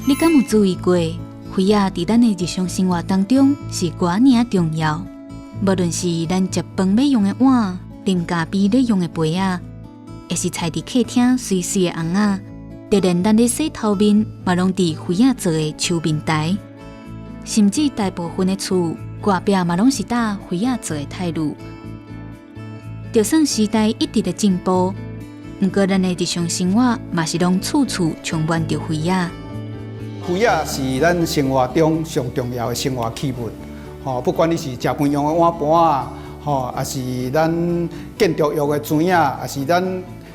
你敢有注意過，魚仔佇咱的日常生活當中是偌爾重要？無論是咱食飯欲用的碗，啉咖啡咧用的杯仔，抑是踩佇客廳媠媠的尪仔，就連咱咧洗頭面，嘛攏佇魚仔做的手面台，甚至大部分的厝外壁嘛攏是搭魚仔做的泰櫥。就算時代一直咧進步，毋過咱的日常生活嘛是攏處處充滿著魚仔。魚仔是咱生活中上重要的生活器物，吼，不管你是食飯用的碗盤仔，吼，抑是咱建築用的磚仔，抑是咱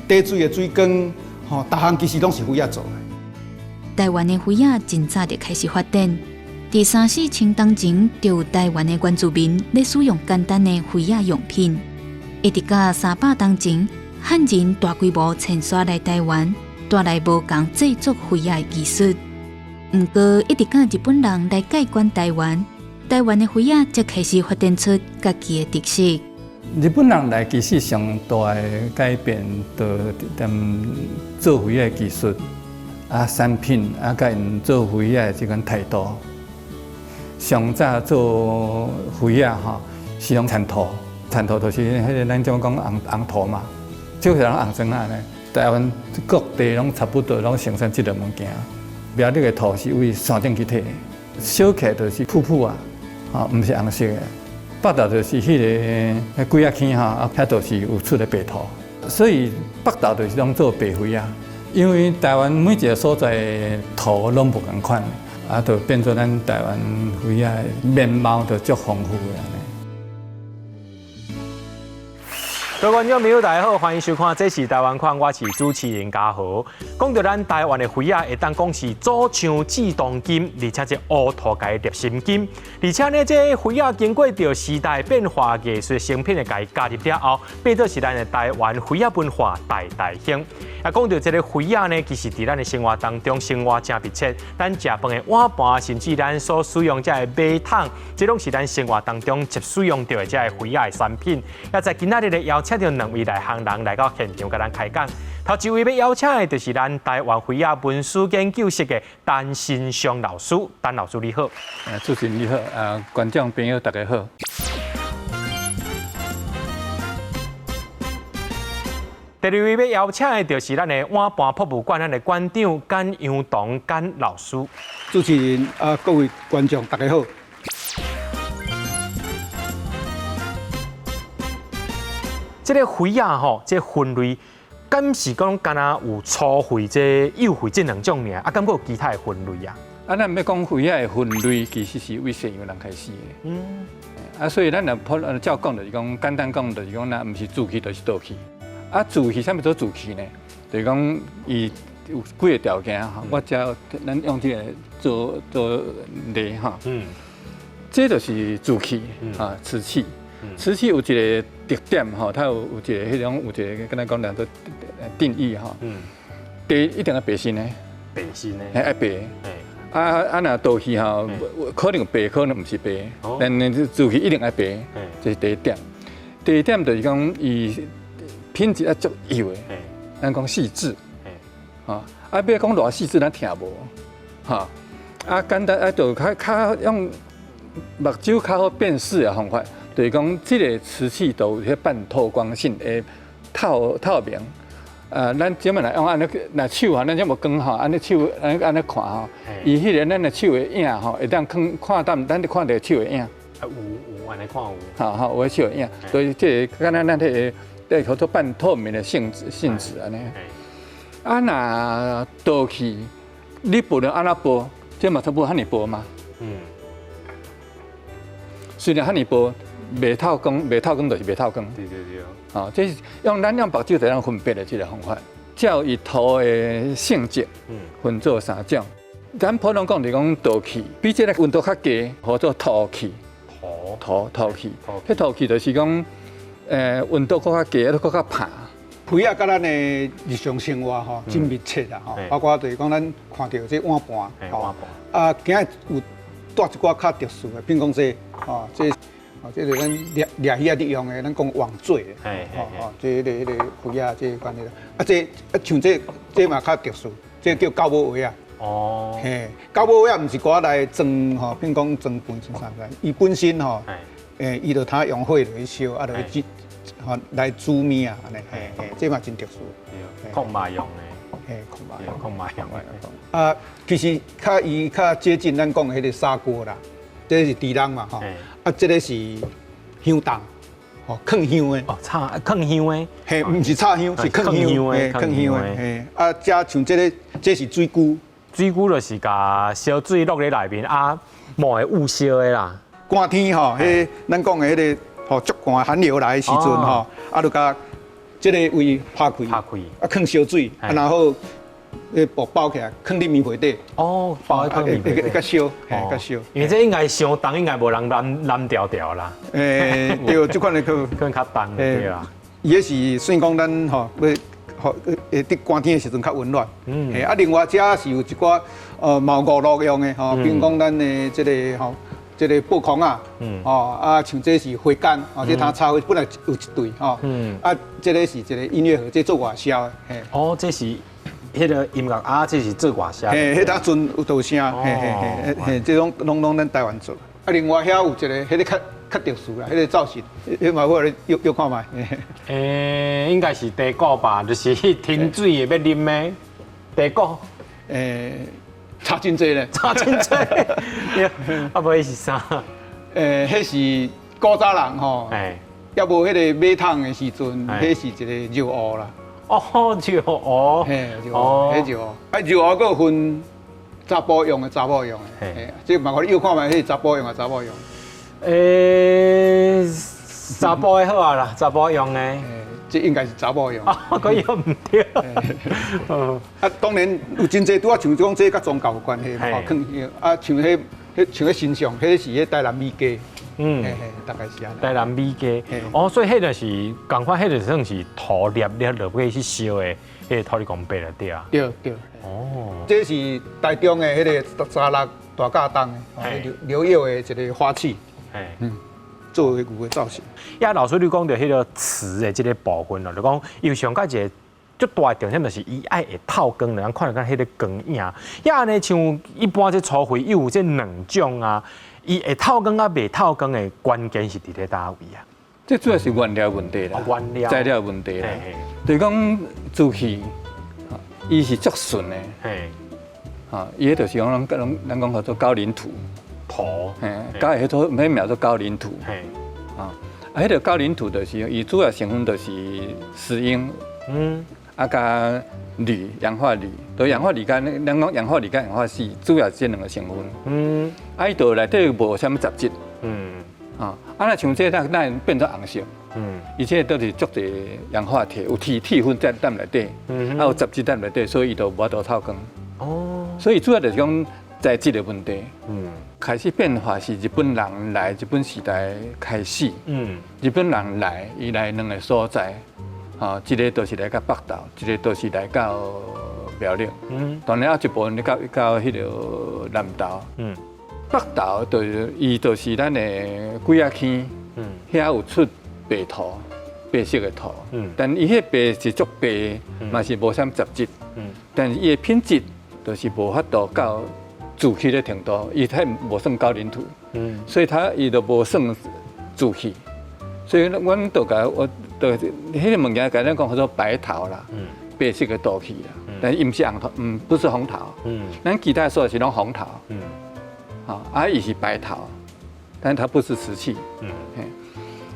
貯水的水缸，吼，逐項其實攏是魚仔做的。台灣的魚仔真早就開始發展，佇三四千冬前就有台灣的原住民咧使用簡單的魚仔用品，一直到300冬前，漢人大規模遷徙來台灣，帶來無仝製作魚仔的技術。毋過，一直到日本人來蓋管台灣，台灣的魚仔才開始發展出家己的特色。日本人來其實上大的改變，就踮做魚仔的技術啊、產品啊，佮𪜶做魚仔的這款態度。上早做魚仔吼，是用田土，田土就是彼个咱怎講紅紅土嘛，就是人紅磚仔呢。台灣各地攏差不多攏生產這個物件。苗栗的土是為山頂去提的，燒起來就是溼溼啊，吼，毋是紅色的。北投就是彼个鬼仔坑吼，啊，遐就是有出的白土，所以北投就是攏做白魚仔。因為台灣每一个所在土攏無仝款，啊，就變做咱台灣魚仔的面貌就足豐富的按呢。各位觀眾朋友，大家好，歡迎收看《這是台灣看》，我是主持人嘉豪。講到咱台灣的魚仔，會當講是祖上至當今，而且這烏塗共立心金。而且呢，這魚仔經過著時代變化、藝術成品的共加入了後，變做是咱的台灣魚仔文化代代興。啊，講到這个魚仔呢，其實佇咱的生活當中，生活誠密切。咱食飯的碗盤，甚至咱所使用這个馬桶，這攏是咱生活當中捷使用著的這个魚仔的產品。啊，在今仔日咧邀請著兩位內行人來到現場，共咱開講。頭一位欲邀請的，就是咱台灣魚仔文史研究室的陳新松老師。陳老師你好。主持人你好，啊，觀眾朋友大家好。第二位欲邀請的，就是咱的碗盤博物館咱的館長簡楊桐簡老師。主持人啊，各位觀眾大家好。這个魚仔吼，這个分類，敢是講敢若有粗魚、這幼魚這兩種爾？啊，敢閣有其他的分類啊？啊，咱欲講魚仔的分類，其實是為西洋人開始的。啊，所以咱若普照講就是講，簡單講就是講，若毋是瓷器就是陶器。啊，瓷器啥物做瓷器呢？就是講伊有幾个條件吼，我遮咱用這个做做例吼。這就是瓷器啊，瓷器。瓷器有一个特點吼，它有有一个彼種有一个，敢若講兩個定義吼。第一一定愛白身的。白身的。嘿，愛白。啊啊，若陶器吼，可能白，可能毋是白。但是瓷器一定愛白，這是第一點。第二點就是講，伊品質愛足幼的，咱講細緻。吼，啊，欲講偌細緻，咱聽無。吼，啊，簡單啊，就較較用目睭較好辨識的方法。就是講，這个瓷器都有彼半透光性的透透明。咱這麼來用按呢，若手吼，咱這無光吼，按呢手按按呢看吼，伊彼个咱的手的影吼，會當看看到，咱看著手的影。啊，有有按呢看有。好好，有手的影，所以這个敢若咱彼个，這個叫做半透明的性質性質按呢。啊，若陶器，你無論按怎薄，這嘛差不多遐爾薄嘛。雖然遐爾薄。袂透光，袂透光就是袂透光。對對對。哦，這是用咱用目睭就通分別的這个方法。照伊土的性質，分做三種。咱普通講就是講陶器，比這个溫度較低，號做土器。土土土器。彼土器就是講，溫度閣較低，閣較拍。魚仔佮咱的日常生活吼真密切啦吼，包括就是講咱看著這碗盤，吼，啊，今仔有帶一寡較特殊的，比如講這，吼，這。哦，這个咱掠掠魚仔佇用的，咱講網嘴的，哦哦，這彼个彼个魚仔這个關係啦。啊，這啊像這這嘛較特殊，這叫狗母鞋仔。哦，嘿，到尾仔毋是閣來裝吼，比如講裝飯裝啥物，伊本身吼，伊就通用火落去燒，啊，落去煮，吼來煮物啊，按呢，嘿嘿，這嘛真特殊。炕肉用的，嘿，炕肉。炕肉用的。啊，其實較伊較接近咱講的彼个砂鍋啦，這個是豬籠嘛，吼，啊，這个是香筒，吼，囥香的。哦，插囥香的。嘿，毋是插香，是囥香的，囥香的。嘿，啊，這像這个，這是水龜。水龜就是共燒水落咧內面，啊，冒會霧燒的啦。寒天吼，彼咱講的彼个吼，足寒寒流來的時陣吼，啊，就共這个位拍開，拍開，啊，囥燒水，啊，然後彼布包起來，囥佇棉被底。哦，包佇棉被底，會較燒，嘿，較燒。因為這應該傷重，應該無人擔擔牢牢啦。對，這款的可可能較重，對啊。伊彼是算講咱吼，欲予會佇寒天的時陣較溫暖。嗯。啊，另外這是有一寡嘛娛樂用的吼，比如講咱的這个吼，這个布空仔，哦，啊，像這是花桿，哦，這通插花本來有一對吼，啊，這个是一個音樂盒，這做外銷的，嘿。哦，這是彼个音樂啊，這是做外銷。嘿，彼當陣有道聲，嘿嘿嘿，嘿，這種攏攏咱台灣做。啊，另外遐有一个，彼个較較特殊啦，彼个造型，彼嘛我來約約看覓。應該是茶果吧，就是停水的欲啉的茶果。差真濟咧，差真濟。啊，無彼是啥？彼是古早人吼，猶無彼个馬桶的時陣，彼是一个尿壺啦。哦，尿壺。嘿，尿壺，彼尿壺。啊，尿壺閣有分查埔用的、查某用的。嘿，這嘛，予你看覓，彼是查埔用抑查某用？查埔的好啊啦，查埔用的。這應該是查某用。啊，閣用毋對。啊，當然有真濟拄仔像講這佮宗教有關係嘛，吼，啊，像彼、彼像彼神像，彼是彼台南米家。嘿嘿，大概是按呢。台南米家。哦，所以彼就是仝款，彼就算是土捏捏落去去燒的，彼個土地公伯了對啊。對對。哦。這是台中的彼个沙六大甲東的劉劉耀的一个花器。做牛的造型。呀，老師你講著彼个瓷的這个部分哦，就講伊上蓋一個足大的重點就是伊愛會透光，讓人看著敢彼个光影。呀，按呢像一般這粗灰有這兩種啊，伊會透光佮袂透光的關鍵是佇咧佗位啊？這主要是原料問題啦，原料材料問題啦。就是講瓷器，伊是足順的。伊彼就是講咱咱咱講叫做高嶺土。土，嘿，膠彼土，彼名做高嶺土。啊，啊，彼个高嶺土就是伊主要成分就是石英，啊，佮鋁，氧化鋁，都氧化鋁佮咱講氧化鋁佮氧化矽，主要這兩個成分。啊，伊就內底無啥物雜質。啊，啊，若像這咱咱變做紅色。伊這都是足濟氧化鐵，有鐵鐵粉在踮內底，啊有雜質踮內底，所以伊就無法度透光。所以主要就是講材質的問題。開始變化是日本人來日本時代開始。日本人來，伊來兩个所在，吼，一个就是來到北投，一个就是來到苗栗。當然還有一部分到到彼个南投。北投就是伊就是咱的鬼仔坑，遐有出白土，白色的土。但伊彼白是足白，嘛是無啥雜質。但是伊的品質就是無法度到瓷器的程度，伊彼無算高嶺土，所以它伊就無算瓷器，所以阮就共我就彼个物件，共咱講叫做白陶啦，白色的陶器啦，但是伊毋是紅陶，不是紅陶，咱其他說的是攏紅陶，啊，伊是白陶，但它不是瓷器，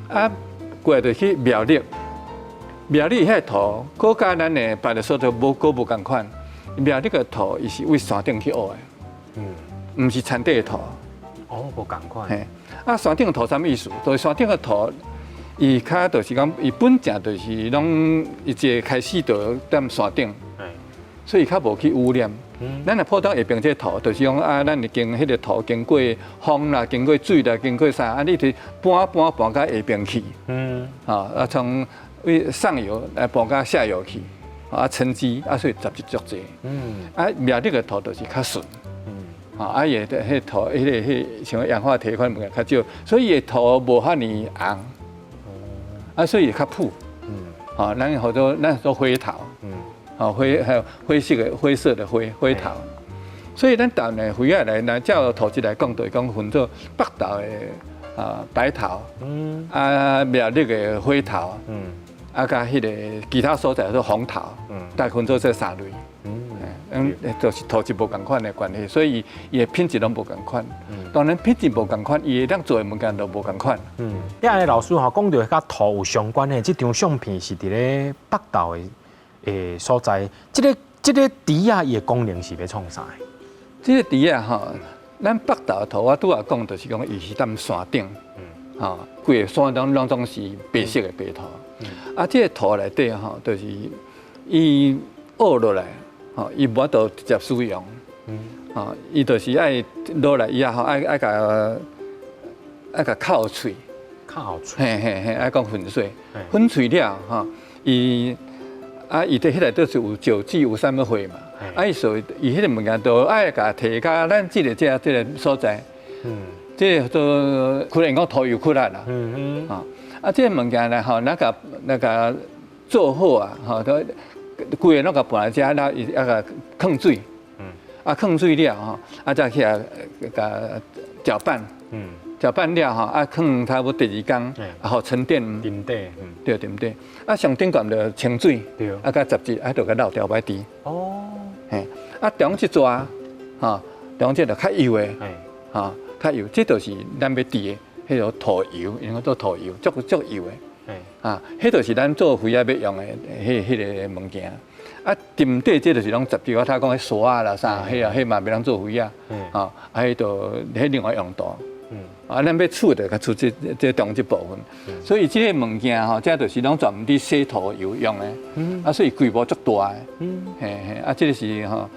啊，過來就去苗栗，苗栗彼土，閣佮咱的別个所在無閣無仝款，苗栗的土伊是佇山頂去挖的。毋是田底的土。哦，無仝款。嘿，啊，山頂的土啥物意思？就是山頂的土，伊較就是講，伊本正就是攏伊一個開始就踮山頂，所以較無去污染。咱若普通下爿這土，就是講啊，咱會經彼个土經過風啦，經過水啦，經過啥，啊，你就搬搬搬到下爿去。啊，從佇上游來搬到下游去，啊，沉積啊，所以雜質足濟。啊，苗栗的土就是較順。啊，伊的彼土，彼个彼像氧化鐵款物件較少，所以伊的土無遐爾紅。啊，所以會較樸。啊，咱號做咱說灰陶。啊，灰還有灰色的灰色的灰灰陶。所以咱台灣的肥仔來，來照土質來講，就是講分做北投的啊白陶，啊苗栗的灰陶，啊佮彼个其他所在做紅陶，大概分做這三類。就是土質無仝款的關係，所以伊的品質攏無仝款。當然品質無仝款，伊會當做的物件就無仝款。你按呢老師吼講著佮土有相關的，這張相片是佇咧北投的所在。這個池仔伊的功能是欲創啥？這個池仔吼，咱北投的土我拄仔講，就是講伊是踮山頂，吼，規个山攏攏總是白色的白土。啊，這個土內底吼，就是伊挖落來，吼，伊無法度直接使用，吼，伊就是愛落來以後，愛愛共愛共敲碎，敲碎，嘿嘿嘿，愛講粉碎，粉碎了吼，伊啊，伊佇彼內底是有石子有啥物貨嘛，啊，伊所以伊彼個物件都愛共提到咱這個這這个所在，這个做可能講土油窟啦，啊，啊，這个物件咧吼，咱共那個做好啊，吼都。規个攏共搬來遮，了伊啊共囥水，啊囥水了吼，啊再去啊共攪拌，攪拌了吼，啊囥差不多第二工，啊予沉澱，沉底，對沉底，啊上頂懸就清水，啊佮雜質啊就共漏掉擺滴。哦，嘿，啊中這逝，吼，中這就較幼的，吼，較幼，這就是咱欲滴的，彼个土油，𪜶講做土油，足足幼的。啊，彼就是咱做肥仔欲用的彼彼个物件。啊，沉底這就是攏雜質，我頭講彼沙仔啦啥，彼啊彼嘛袂當做肥仔。吼，啊，彼就彼另外用途。啊，咱欲取就較取這這中這部分。所以這个物件吼，這就是攏專門佇洗土油用的。啊，所以規模足大的。嘿嘿，啊，這个是吼，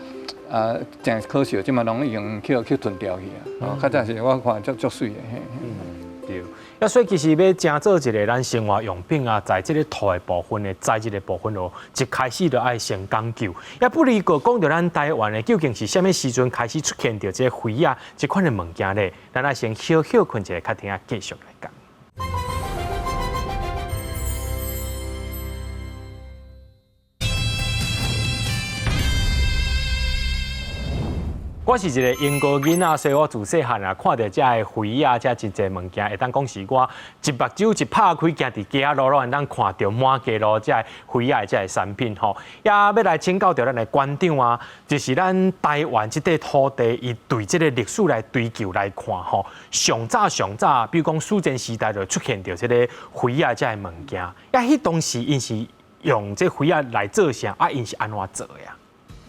啊，誠可惜，這馬攏已經去去吞掉去啊。較早時我看足足媠的。嘿對。啊，所以其實欲成做一个咱生活用品啊，在這个土的部分的材質的部分哦，一開始就愛先講究。也不離過講著咱台灣的究竟是啥物時陣開始出現著這个肥仔這款的物件咧？咱愛先歇歇睏一下，較聽下繼續來講。我是一个英國囡仔，所以我自細漢啊，看著這个肥仔，這真濟物件，會當講是我一目睭一拍開，行佇街仔路，攏會當看著滿街路這个肥仔的這个產品吼。也欲來請教著咱的館長啊，就是咱台灣這塊土地，伊對這个歷史來追究來看吼，上早上早，比如講史前時代就出現著這个肥仔這个物件，啊，彼當時𪜶是用這肥仔來做啥？啊，𪜶是按怎做的啊？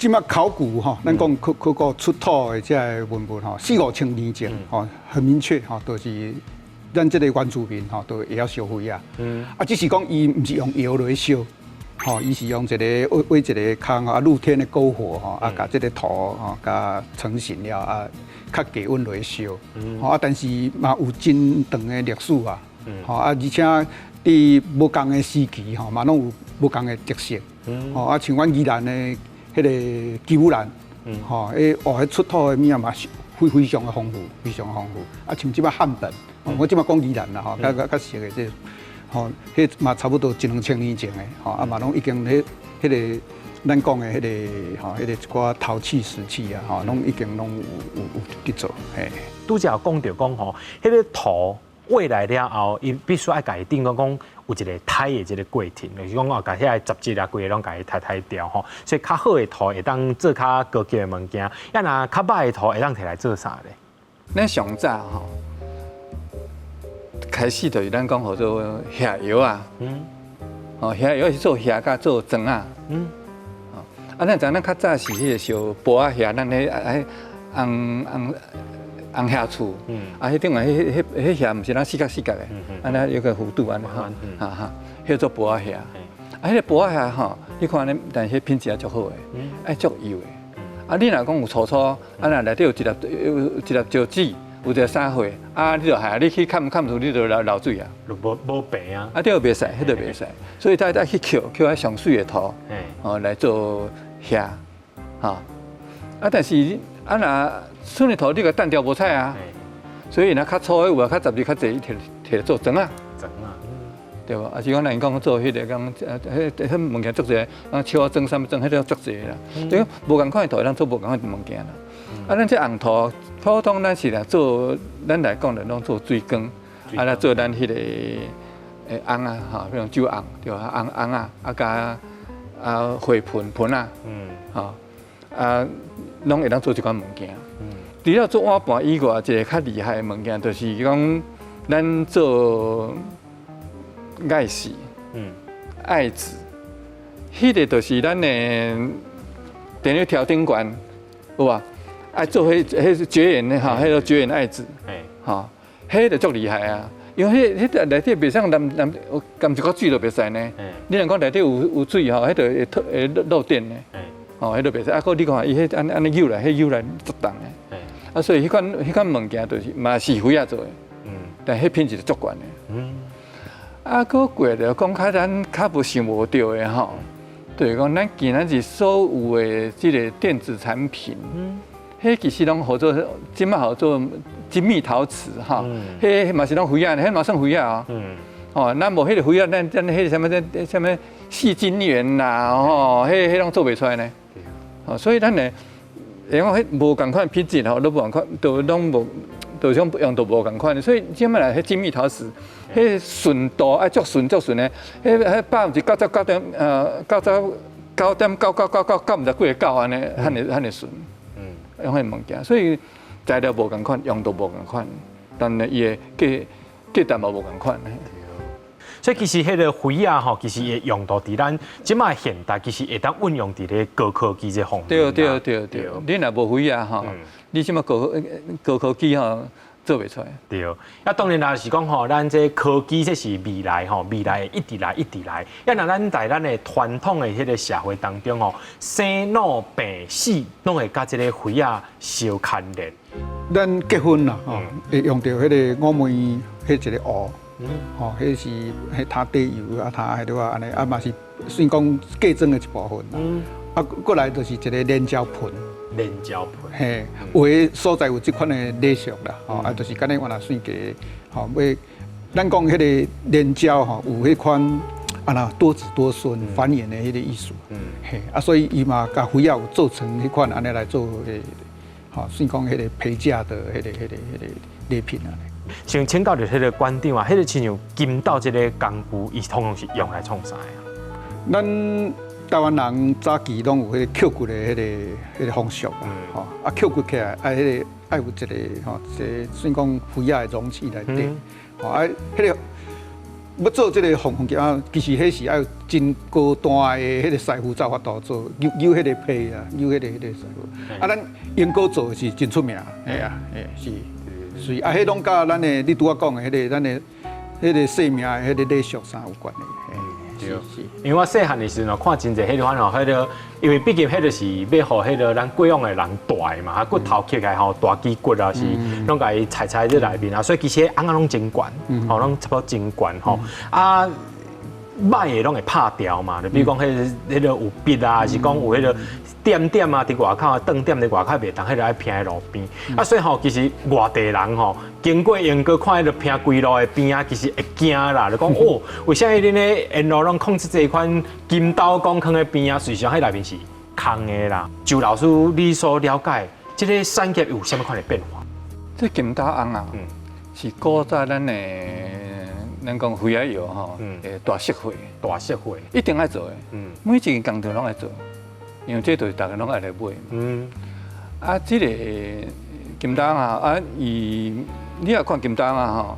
這馬考古吼，咱講考考古出土的這个文物吼，四五千年前吼，很明確吼，就是咱這个原住民吼，都會曉燒火仔。啊，只是講伊毋是用窯來燒，吼，伊是用一個挖挖一个空啊，露天的篝火吼，啊，共這个土吼，共成型了啊，較低溫來燒。吼啊，但是嘛有真長的歷史啊。吼啊，而且佇無仝的時期吼，嘛攏有無仝的特色。吼啊，像阮宜蘭的。彼个基武蘭，吼，彼哦，彼出土的物仔嘛是非非常的豐富，非常豐富。啊，像這擺漢本，我這擺講宜蘭啦，吼，較較較熟的這個，吼，彼嘛差不多一兩千年前的，吼，啊嘛攏已經彼彼个咱講的彼个吼，彼个一寡陶器、石器啊，吼，攏已經攏有有有佇做，嘿。拄才有講著講吼，彼个土挖來了後，伊必須愛共伊頂講講有一個篩的這个過程，就是講哦，共遐个雜質啊，規个攏共伊篩篩掉吼。所以較好的土會當做較高級的物件，啊若較歹的土會當提來做啥咧？咱上早吼，開始就是咱講號做瓦窯啊，哦，瓦窯是做瓦佮做磚仔，啊，咱知咱較早是彼個燒玻仔瓦，咱彼彼紅紅。紅瓦厝，啊，彼頂下彼彼彼瓦毋是咱四角四角的，按呢有個弧度按呢吼，哈哈，彼做玻仔瓦，啊，彼个玻仔瓦吼，你看呢，但是彼品質也足好的，愛足幼的，啊，你若講有粗粗，啊，若內底有一粒有一粒石子，有一个啥貨，啊，你就害你去崁崁出，你就流流水啊，就無無平啊，啊，對，袂使，彼就袂使，所以才愛去抾抾彼上媠的土，哦，來做瓦，吼，啊，但是啊若。水的土你共澹掉無彩啊，所以若較粗的有啊，較雜質較濟，提提來做磚仔。磚仔，對無？啊是講咱講做彼个講，彼彼物件足濟，啊，石仔磚啥物磚，彼個足濟啦。對，無仝款的土，通做無仝款的物件啦。啊，咱這紅土普通咱是來做，咱來講就攏做水缸，啊來做咱彼個甕仔吼，比如酒甕對吧？甕甕仔，啊佮啊花盆盆仔，吼啊，攏會當做這款物件。除了做碗盤以外，一個較厲害的物件，就是講咱做礙事，愛紙，彼個就是咱的電力調頂懸，有無？愛做彼彼絕緣的吼，彼個絕緣愛紙，吼，彼個足厲害啊！因為彼彼個內底袂使淋淋，含一寡水都袂使呢。你若講內底有水吼，彼個會會漏電呢。吼，彼個袂使。啊，閣你看伊彼按按呢扭來，彼扭來足重的。啊，所以彼款物件就是嘛是粉仔做的，但彼品質足懸的。啊，閣過來講較咱較無想無著的吼，就是講咱今仔日所有的這個電子產品，彼其實攏號做，這擺號做精密陶瓷哈，彼嘛是攏粉仔，彼嘛算粉仔哦。哦，咱無彼個粉仔，咱彼個啥物啥物矽晶圓啦，吼，彼彼攏做袂出來呢。哦，所以咱呢，會講彼無仝款品質吼，都無仝款，都攏無，都種用途無仝款。所以這擺來彼精密陶瓷，彼純度愛足純足純的，彼彼99.9點99.99999毋知幾个九按呢，遐爾遐爾純。用彼物件，所以材料無仝款，用途無仝款，但係伊的價值嘛無仝款。所以其實彼個粉仔吼，其實會用途佇咱這擺現代，其實會當運用佇咧高科技這方面。對對對對，你若無粉仔吼，你這擺高科技吼做袂出來。對，啊當然啦，是講吼，咱這科技這是未來吼，未來會一直來一直來。啊，若咱在咱的傳統的彼個社會當中吼，生老病死攏會佮這个粉仔相牽連。咱結婚啦，吼，會用著彼個五枚彼一個壺。吼，彼是彼塔底油啊，塔彼个啊，按呢啊嘛是算講嫁妝的一部分啦。啊，過來就是一個蓮椒盆。蓮椒盆。嘿，有的所在有這款的禮俗啦，吼，啊，就是按呢原來算計，吼，欲咱講彼个蓮椒吼，有彼款啊那多子多孫繁衍的彼个意思。嘿，啊，所以伊嘛共粉仔有做成彼款按呢來做彼个，吼，算講彼个陪嫁的彼个禮品啊。想請教著彼个館長啊，彼个親像金斗這个工具，伊通常是用來創啥啊？咱台灣人早期攏有彼个抾骨的彼个風俗啊，吼啊抾骨起來愛彼个愛有一個吼，一个算講粉仔的容器內底，吼啊彼个欲做這個鳳鳳啊，其實彼是愛有真高段的彼個師傅才有法度做，扭扭彼個皮啊，扭彼個師傅。啊，咱英國做的是真出名，嘿啊，嘿是。是啊，彼攏佮咱的你拄仔講的彼個咱的彼個姓名的彼個禮俗啥有關係。對，因為我細漢的時陣看真濟彼個款吼，彼個因為畢竟彼個是欲予彼個咱過往的人蹛嘛，骨頭抾起來吼，大支骨啊是攏共伊裁裁佇內面啊，所以其實甕仔攏真懸，吼攏差不多真懸吼啊。歹的攏會拍掉嘛，就比如講彼個有筆啊，還是講有彼個點點啊，佇外口斷點佇外口袂當，彼個愛刉佇路邊。啊，所以吼，其實外地人吼，經過英國看彼个刉規路的邊啊，其實會驚啦，就講哦，為啥物恁咧沿路攏控制這一款金刀講囥佇邊啊？實際上彼內面是空的啦。周老師，你所了解這个產業有啥物款的變化？這金斗甕啊，是古早咱的。咱講粉仔窯吼，大實惠，大實惠，一定愛做的。每一間工廠攏愛做，因為這就是逐家攏愛來買。啊，這个金斗甕啊，伊你若看金斗甕吼，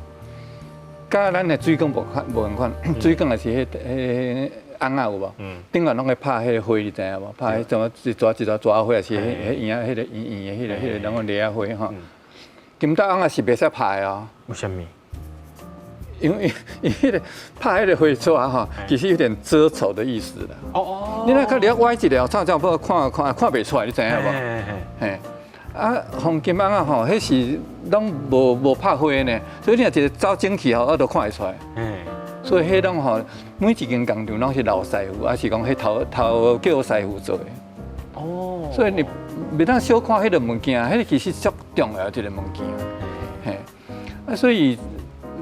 佮咱的水缸無款無仝款，水缸也是彼彼甕仔有無？頂懸攏會拍彼个花，你知影無？拍彼種一撮一撮撮花，抑是彼彼圓仔彼个圓圓的彼个彼个，人講梨仔花吼。金斗甕仔是袂使拍的哦。為啥物？因為伊彼个拍彼个花撮吼，其實有點遮醜的意思啦。哦哦。你若較了歪一下，差差不多看看看袂出來，你知影無？嘿。啊，黃金甕仔吼，彼是攏無拍花呢，所以你若一个走整齊吼，我都看會出來。所以彼攏吼，每一間工廠攏是老師傅，抑是講彼頭頭叫師傅做的。哦。所以你袂當小看彼个物件，彼个其實足重要一个物件。嘿。啊，所以。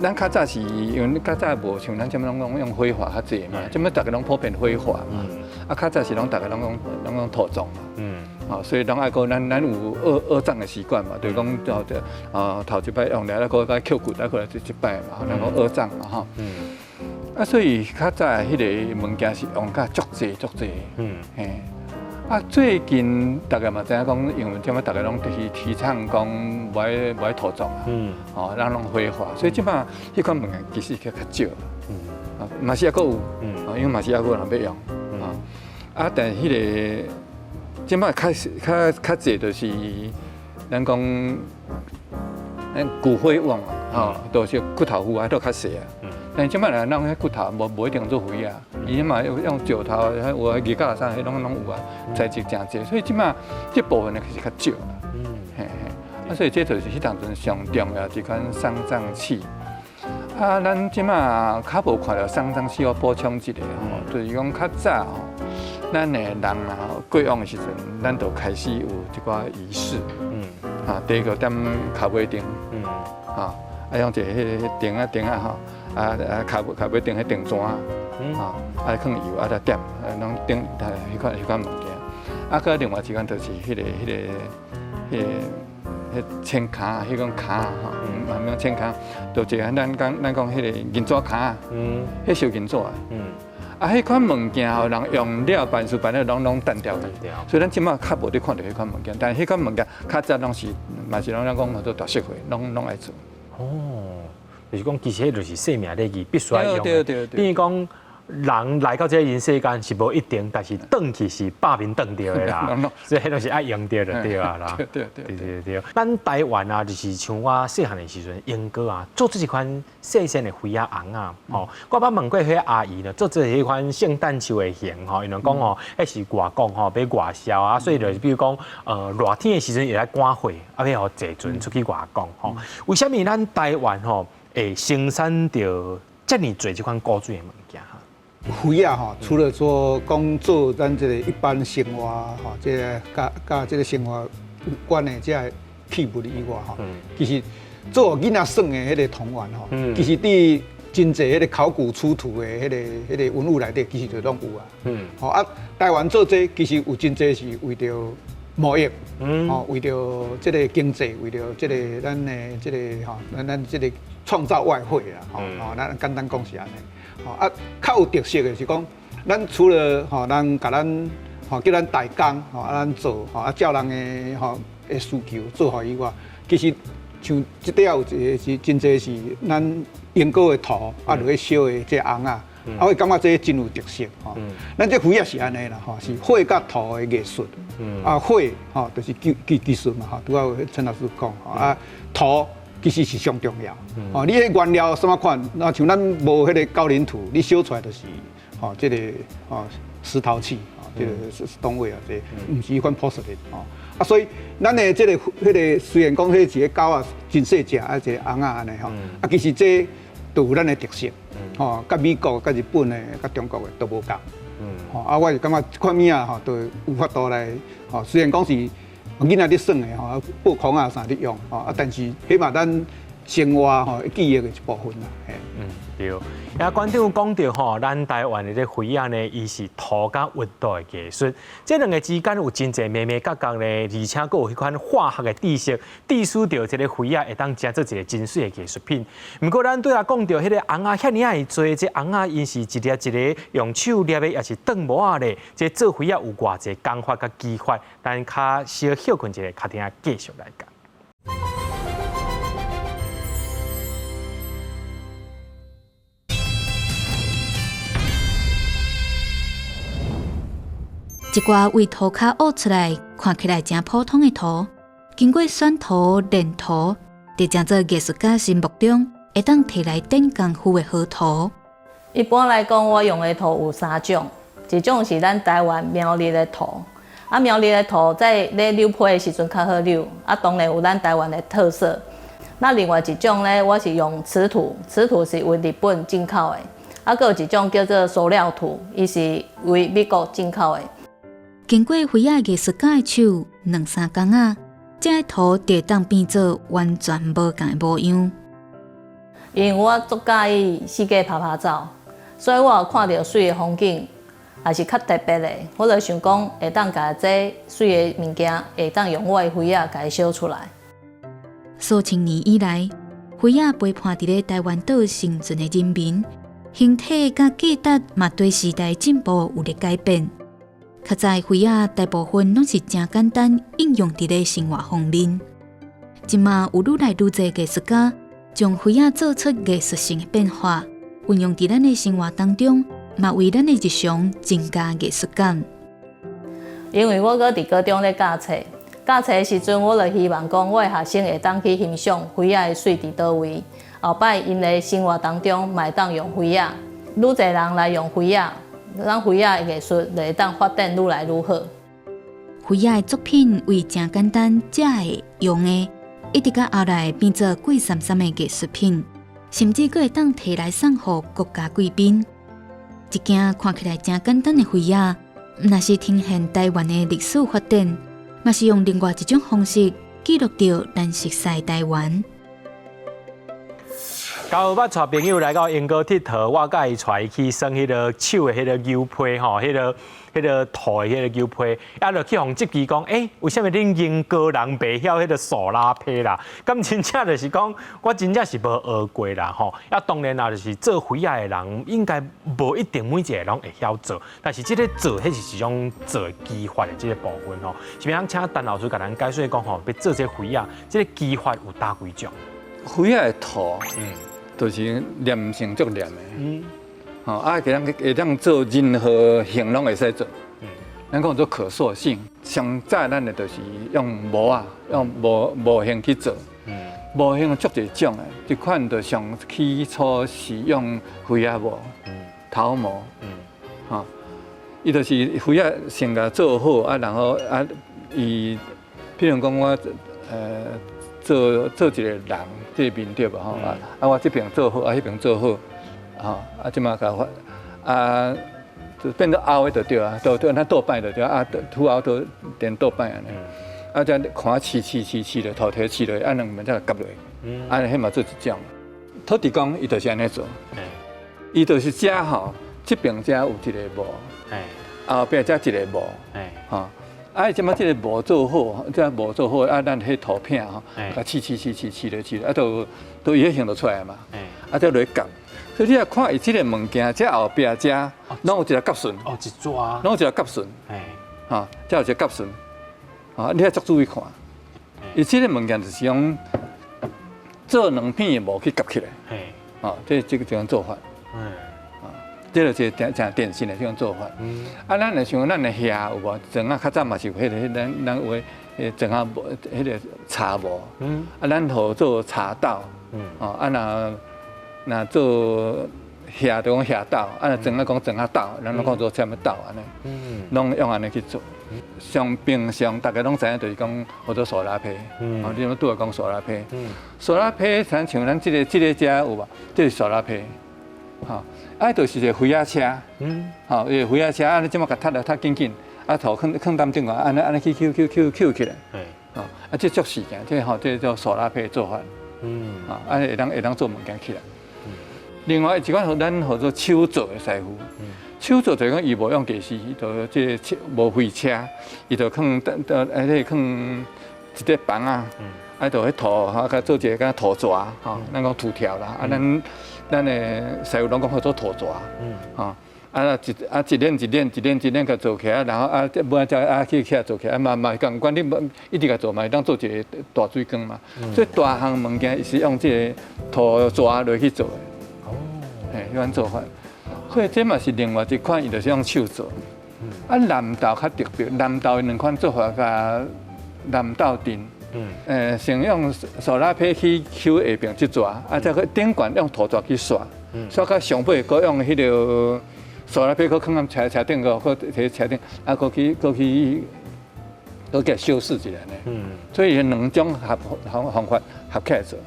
咱較早是因為較早無像咱這擺攏講用火化較濟嘛，這擺逐家攏普遍火化嘛。啊，較早是攏逐家攏講攏講土葬嘛。哦，所以攏愛閣咱有僫僫葬的習慣嘛，就是講哦，啊頭一擺用了，啊閣閣抾骨，啊閣來一擺嘛，咱講僫葬嘛吼。啊，所以較早彼个物件是用甲足濟足濟。嘿。啊，最近大家嘛知影講，因為這擺大家攏提倡講無愛土葬啊，哦，咱攏火化，所以這擺彼款物件其實較較少。啊，嘛是猶閣有，啊，因為嘛是猶閣有人欲用，啊，啊，但彼个這擺較較較濟就是咱講咱骨灰甕啊，吼，就是骨頭灰啊，都較細啊。但這擺人咱彼骨頭無一定做灰啊，伊彼嘛用石頭，有啊，字甲啥，彼攏攏有啊，材質誠濟，所以這擺這部分呢其實較少啦。嘿嘿，啊，所以這就是彼當陣上重要一款喪葬器。啊，咱這擺較無看著喪葬器，我補充一下吼，就是講較早吼，咱的人啊過往的時陣，咱就開始有一寡儀式。啊，第一個踮跤尾頂，啊，啊用一个彼个燈仔燈仔吼。啊啊，跤尾頂彼燈盞，啊，啊囥油啊來點，啊攏頂彼款物件。啊，閣另外一款就是彼个千跤，彼種跤吼，嘛毋千跤，就一个咱講彼个銀紙跤，彼燒銀紙的。啊，彼款物件吼，人用了辦事辦了，攏淡掉去。所以咱這擺較無咧看著彼款物件，但彼款物件較早攏是嘛是攏咱講叫做大社會，攏愛做。哦。就是講，其實彼就是生命禮儀必須愛用的。等於講，人來到這個人世間是無一定，但是轉去是百面轉著的啦。所以彼就是愛用著就對啊啦。對對對對對。咱台灣啊，就是像我細漢的時陣，英哥啊，做這一款細細的花仔尪仔，吼，我捌問過彼阿姨呢，做這彼款聖誕樹的形吼，𪜶就講吼，彼是外國吼欲外銷啊，所以就是比如講，熱天的時陣會來趕貨，啊，欲予坐船出去外國吼。為啥物咱台灣吼會生產著遮爾濟這款古錐的物件哈？花仔吼，除了說講做咱這個一般生活吼，這个佮佮這個生活有關的這个器物以外吼，其實做囡仔耍的彼个童玩吼，其實佇真濟彼个考古出土的彼个文物內底，其實就攏有啊。吼啊，台灣做這個其實有真濟是為著貿易，吼，為著這個經濟，為著這個咱的這個吼，咱這個創造外匯啦，吼，吼，咱簡單講是按呢。吼啊，較有特色的是講，咱除了吼人共咱吼叫咱代工吼啊，咱做吼啊，照人的吼的需求做予伊以外，其實像這塊有一个是真濟是咱英國的塗啊，落去燒的這尪仔，啊，我感覺這真有特色吼。咱這花仔是按呢啦吼，是火佮塗的藝術。啊，火吼就是技術嘛吼，拄仔有陳老師講吼啊，塗其實是上重要。哦，你彼原料啥物款，那像咱無彼個高嶺土，你燒出來就是吼這個吼石陶器，吼這個是 stoneware 啊，這毋是彼款 porcelain 吼。啊，所以咱的這個彼個雖然講彼一个狗仔真細隻，啊一个尪仔按呢吼，啊其實這都有咱的特色，吼，佮美國、佮日本的、佮中國的都無仝。吼，啊，我是感覺這款物仔吼，都有法度來，吼，雖然講是囡仔咧耍的吼，布空仔啥咧用，吼，啊，但是彼嘛咱生活吼記憶的一部分啦，嘿。嗯，對。啊，館長講著吼，咱台灣的這花仔呢，伊是塗佮溫度的藝術，這兩个之間有真濟眉眉角角呢，而且閣有彼款化學的知識，致使著這个花仔會當成做一个真媠的藝術品。毋過咱拄仔講著彼个尪仔遐爾仔濟，這尪仔𪜶是一粒一个用手捏的，抑是轉模仔咧？這做花仔有偌濟工法佮技法，咱較小歇睏一下，較聽繼續來講。一寡為塗跤挖出來，看起來誠普通的塗，經過選塗、練塗，就成做藝術家心目中會當提來展功夫的好塗。一般來講，我用的塗有三種，一種是咱台灣苗栗的塗，啊苗栗的塗在咧扭皮的時陣較好扭，啊當然有咱台灣的特色。那另外一種呢，我是用瓷土，瓷土是為日本進口的，啊，閣有一種叫做塑料土，伊是為美國進口的。經過花仔藝術家的手，兩三工仔，這个塗就會當變做完全無仝的模樣。因為我足佮意四界拍拍走，所以我有看著媠的風景，也是較特別的。我就想講，會當共這媠的物件，會當用我的花仔共伊燒出來。數千年以來，花仔陪伴佇咧台灣島生存的人民，形體佮價值嘛對時代進步有咧改變。較早花仔大部分攏是誠簡單應用佇咧生活方面，這馬有愈來愈濟藝術家將花仔做出藝術性的變化，運用佇咱的生活當中，嘛為咱的日常增加藝術感。因為我閣佇高中咧教冊，教冊的時陣，我就希望講，我的學生會當去欣賞花仔的媠佇佗位，後擺𪜶的生活當中嘛會當用花仔，愈濟人來用花仔，咱花仔的藝術就會當發展愈來愈好。花仔的作品為誠簡單、食的、用的，一直到後來變做貴參參的藝術品，甚至閣會當提來送予國家貴賓。一件看起來誠簡單的花仔，若是呈現台灣的歷史發展，嘛是用另外一種方式記錄著咱熟似的台灣。九捌帶朋友來到英國𨑨迌，我佮伊帶伊去耍彼个手的彼个牛皮吼，彼个土的彼个牛皮，啊，就去予質疑講，欸，為啥物恁英國人袂曉彼个塑拉皮啦？敢真正就是講，我真正是無學過啦吼。啊，當然啦，就是做花仔的人，應該無一定每一个攏會曉做，但是這个做，彼是一種做技法的這个部分吼。是欲請陳老師共咱解說講吼，欲做這个花仔，這个技法有佗幾種？花仔的土，就是黏性足黏的，吼啊，會當做任何形攏會使做，咱講做可塑性。上早咱的就是用模仔，用模型去做，模型足濟種的，這款就上起初是用花仔模，陶模，吼，伊就是花仔先共做好啊，然後啊，伊，譬如講我做一個人，這個面對吧吼啊啊！我這邊做好，啊彼邊做好，吼啊，這馬共啊，就變做凹的就對啊，都對，咱倒擺就對啊，土凹都顛倒擺按呢，啊，這看試試試試咧，塗提試咧，啊兩邊才夾落，啊，彼嘛做一種。土地公伊就是按呢做，伊就是遮吼，這邊遮有一个模，後壁遮一个模，吼。啊，這馬這个模做好，這模做好，啊，咱彼塗片吼，共試試試試試咧試咧，啊，都伊彼形就出來嘛。啊，才落去夾。所以你若看伊這个物件，這後壁遮攏有一个夾順。哦，一撮。攏有一个夾順。吼，這有一个夾順。啊，你愛足注意看。伊這个物件就是用做兩片的模去夾起來。哦，這個這種做法。這就是誠典型的這種做法。啊，咱若像咱的遐有無？庄仔較早嘛是有彼个，咱有的庄仔模，彼个茶模。啊，咱號做茶斗。哦，啊，若做遐就講遐斗，啊，若庄仔講庄仔斗，咱攏講做啥物斗按呢？攏用按呢去做。上平常大家攏知影，就是講號做塑拉皮。哦，你拄仔講塑拉皮。塑拉皮，像咱這个遮有無？這是塑拉皮。吼，啊，就是一个花仔車，吼，一个花仔車，啊，你這馬共踢來踢緊緊，啊，塗囥囥擔頂個，按呢按呢去搝搝搝搝起來，吼，啊，這足時間，這吼這叫塑拉皮做法，啊，會當做物件起來。另外一款咱號做手做的師傅，手做就是講伊無用機器，就這個無貨車，伊就囥等彼個囥一塊板仔，啊，就彼塗吼，共做一个敢塗蛇，吼，咱講塗條啦，啊，咱的師傅攏講號做塗蛇，吼，啊一啊一鏈一鏈一鏈一鏈共做起來，然後啊尾仔才啊去起來做起來，啊嘛嘛仝款，你一直共做嘛，會當做一个大水缸嘛。所以大項物件是用這个塗蛇落去做的。哦，嘿，彼款做法。所以這嘛是另外一款，伊就是用手做。啊，南投較特別，南投的兩款做法共南投陣。先用塑拉皮去搝下爿這蛇，啊，再去頂懸用塗蛇去刷，刷到上尾，閣用彼个塑拉皮閣囥佇車車頂個，閣佇車頂，啊，閣去共修飾一下呢。所以兩種合方方法合起來做。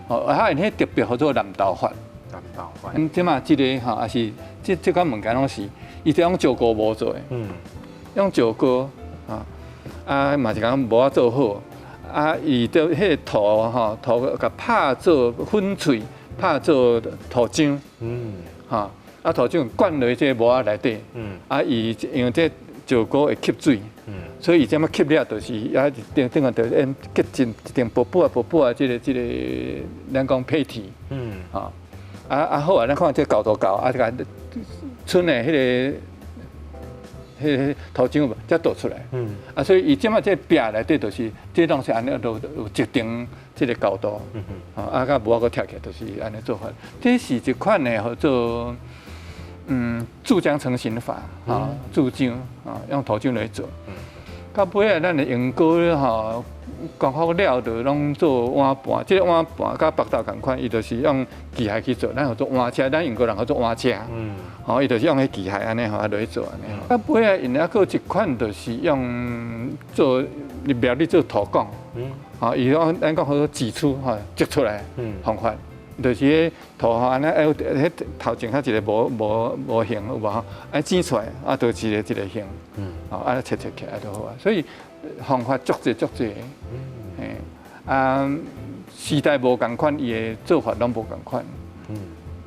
哦，啊，𪜶彼特別號做南投法。南投法。這馬這个吼，也是這款物件攏是，伊這用石膏模做的。用石膏啊，啊嘛是講模仔做好。啊，伊著彼个塗吼，塗共拍做粉碎，拍做塗漿，吼，啊，土漿灌落這個模仔內底，啊，伊因為這石膏會吸水，所以伊這麼吸了，就是啊，頂頂個就結成一層薄薄啊薄薄啊，這個咱講胚體，吼，啊啊好啊，咱看這厚度夠，啊，這個剩的彼個土漿才倒出來，啊，所以伊這馬這壁內底就是，這攏是按呢都有一定這個高度，啊，佮無法閣拆起來，就是按呢做法。這是一款的號做，注漿成型法，啊，注漿，啊，用土漿來做。到尾仔，咱的鶯歌吼，光復了就攏做碗盤，這個碗盤佮腹豆仝款，伊就是用機械去做，咱號做碗車，咱鶯歌人號做碗車，吼，伊就是用彼機械按呢吼啊落去做按呢。啊，尾仔𪜶猶閣有一款就是用做苗栗做土拱，吼，伊講咱講號做擠出吼，擠出來方法，就是彼土吼按呢，哎，彼頭前較一個模型有無吼？按擠出來啊，就一個一個形，吼，按呢切切起來就好啊。所以方法足濟足濟，嘿，啊，時代無仝款，伊的做法攏無仝款。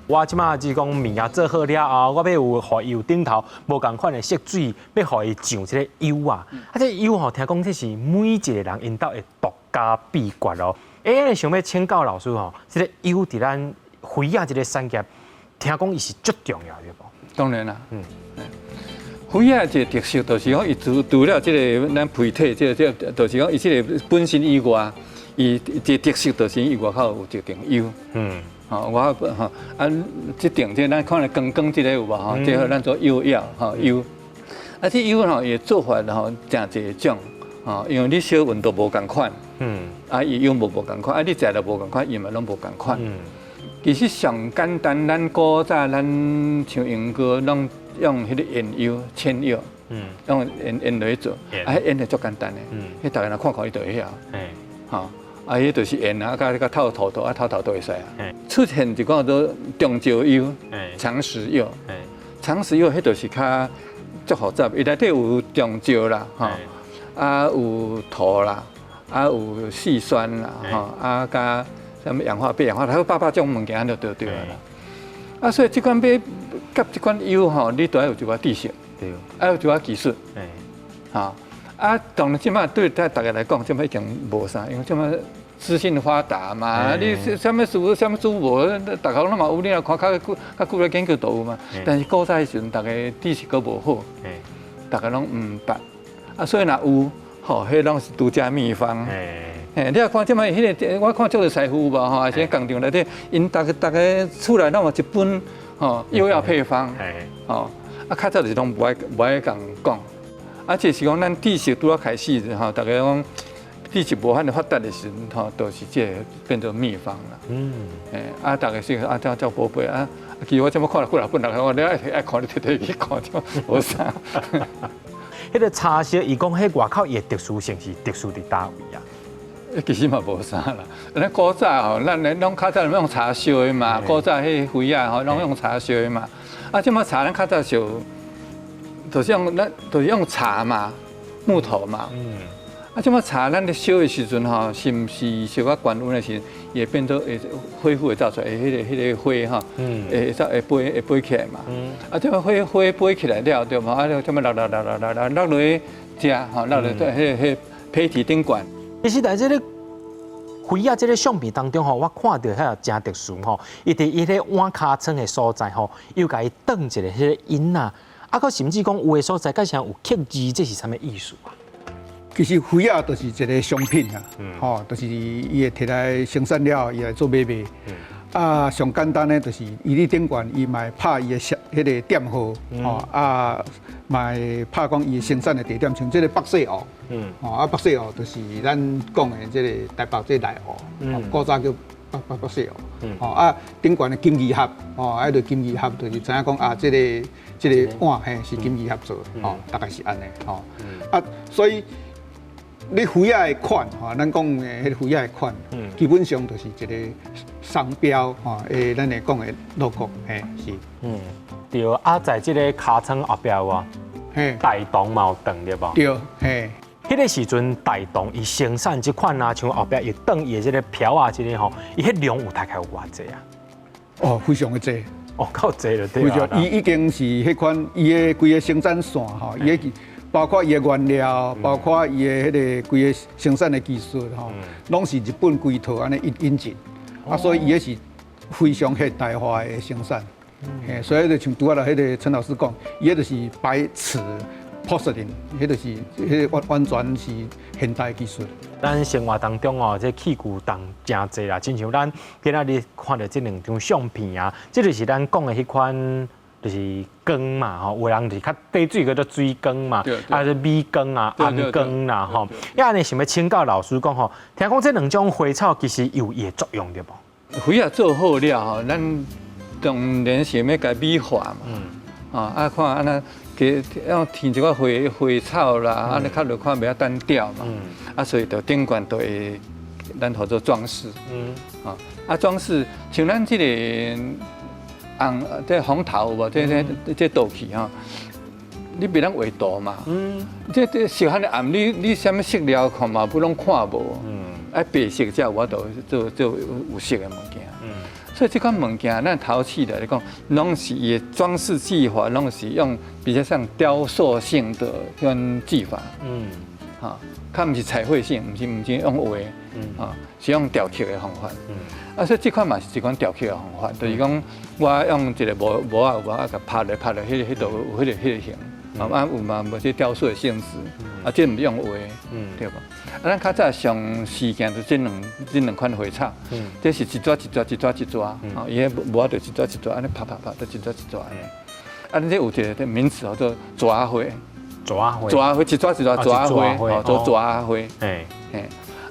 我這馬只講物件做好了後，我欲有予伊有頂頭無仝款的色水，欲予伊上這個釉啊。啊，這個釉吼，聽講這是每一個人𪜶兜的獨家秘訣哦。欸，想欲請教老師吼，這個釉佇咱花仔這個產業，聽講伊是足重要的無？當然啦，花仔一個特色就是講，伊除了這個咱胚體，這個就是講伊這個本身以外，伊一個特色就是伊外口有一層釉。吼，外口吼，啊，這層這咱看咧光光這個有無吼？這號咱做釉藥吼釉。啊，這釉吼伊的做法吼誠濟種，吼，因為你燒溫度無仝款，啊，伊釉無仝款，啊，你材料無仝款，伊嘛攏無仝款。其實上簡單，咱古早咱像鶯歌攏用彼個鉛釉、鉛釉，用鉛鉛來做，啊，彼鉛的足簡單的，彼逐家若看看伊就會曉，吼，啊，彼就是鉛啊，佮透土土啊，透透都會使啊。出現一個叫做長石釉、長石釉，長石釉彼就是較足複雜，伊內底有長石啦，吼，啊有土啦，啊有矽酸啦，吼，啊佮啥物氧化鉑、氧化鈦，百百種物件就對啦。啊，所以這款欲夾這款釉吼，你都愛有一寡知識，愛有一寡技術，吼。啊，當然這馬對大家來講，這馬已經無啥，因為這馬資訊發達嘛，你啥物事啥物事無，逐項攏嘛有，你若看較久較久來研究都有嘛。但是古早彼時陣，逐家知識閣無好，逐家攏毋捌。啊，所以若有，吼，彼攏是獨家秘方。嘿，你若看這馬彼個，我看足濟師傅有無吼，抑是工廠內底，𪜶逐逐家厝內攏有一本吼釉藥配方，吼，啊，較早就是攏無愛共講。啊，這是講咱知識拄仔開始吼，逐家講知識無遐爾發達的時陣吼，就是這個變做秘方啦。嘿，啊，逐家是啊，照照寶貝啊，其實我這麼看了幾若本來，我你愛愛看，你摕摕去看，這無啥。彼個茶色，伊講彼外口伊的特殊性是特殊佇佗位啊？其實嘛無啥啦。咱古早吼，咱攏較早用柴燒的嘛，古早彼花仔吼，攏用柴燒的嘛。啊，這馬柴咱較早燒，就是用咱就是用柴嘛，木頭嘛。啊，這馬柴咱咧燒的時陣吼，是毋是燒較懸溫的時陣，會變做會火會走出來，彼個火吼，會走會飛會飛起來嘛。啊，這馬火火飛起來了，對無？啊，這馬落落落落落落落落去食吼，落落去彼胚體頂懸。其實在這個花仔這個相片當中吼，我看著彼個誠特殊吼，伊佇伊咧碗尻川的所在吼，又共伊轉一个彼個印仔，啊，閣甚至講有的所在，閣像有刻字，這是啥物意思啊？其實花仔就是一個商品啊，吼，就是伊會提來生產了，伊來做買賣。啊，上簡單的就是伊佇頂懸，伊嘛會拍伊的彼個店號，吼啊，嘛會拍講伊生產的地點，像這個北勢湖，吼啊北勢湖就是咱講的這個台北這個內湖，古早叫北勢湖，吼啊頂懸的金魚盒，吼啊就金魚盒，就是知影講啊，這個碗嘿是金魚盒做的，吼大概是按呢，吼啊所以。你花仔的款吼，咱講的彼個花仔的款，基本上就是一個商標吼，咱會講的 logo，嘿是。對，啊，在這個尻川後壁有啊，大同嘛有轉對無？對，嘿。彼個時陣大同伊生產這款啊，像後壁伊轉伊的這個瓢仔這個吼，伊彼量有大概有偌濟啊？哦，非常的濟。哦，夠濟了對。非常，伊已經是彼款伊的規个生產線吼，伊的包括伊的原料，包括伊的彼个規个生產的技術吼，攏是日本規套按呢引引進，啊，所以伊彼是非常現代化的生產。嘿，所以就像拄仔啦，彼个陳老師講，伊彼就是白瓷 porcelain，彼就是彼個完完全是現代技術。咱生活當中哦，這器具當誠濟啦，親像咱今仔日看著這兩張相片啊，這就是咱講的彼款就是缸嘛吼，有人就是較滴水叫做水缸嘛，啊，這米缸啊、餡缸啦吼。啊，按呢想欲請教老師講吼，聽講這兩種花草其實有伊的作用對無？花仔做好了吼，咱當然是欲共美化嘛。啊，看按呢加用添一寡花花草啦，按呢較落看袂遐單調嘛。啊，所以就頂懸就會咱號做裝飾。啊，裝飾像咱這個紅這紅桃有無？這這這陶器吼，你袂當畫圖嘛？這這色遐爾暗，你你啥物色料看嘛，不攏看無。愛白色才有法度做做有色的物件。所以這款物件，咱陶器來講，攏是伊的裝飾技法，攏是用比較像雕塑性的這款技法。哈，較毋是彩繪性，毋是毋是用畫，啊，是用雕刻的方法。啊，所以這款嘛是一款雕刻的方法，就是講我用一个模模仔有無啊，共拍落拍落，彼彼度有彼个彼个形，啊有嘛無這雕塑的性質，啊，這毋是用畫，對無？啊，咱較早上時間就這兩這兩款花草，這是一撮一撮一撮一撮，啊，伊彼模仔就一撮一撮，按呢拍拍拍，就一撮一撮按呢。啊，恁這有一个名詞叫做撮仔花。撮仔花。撮仔花，一撮一撮撮仔花，哦，做撮仔花。嘿，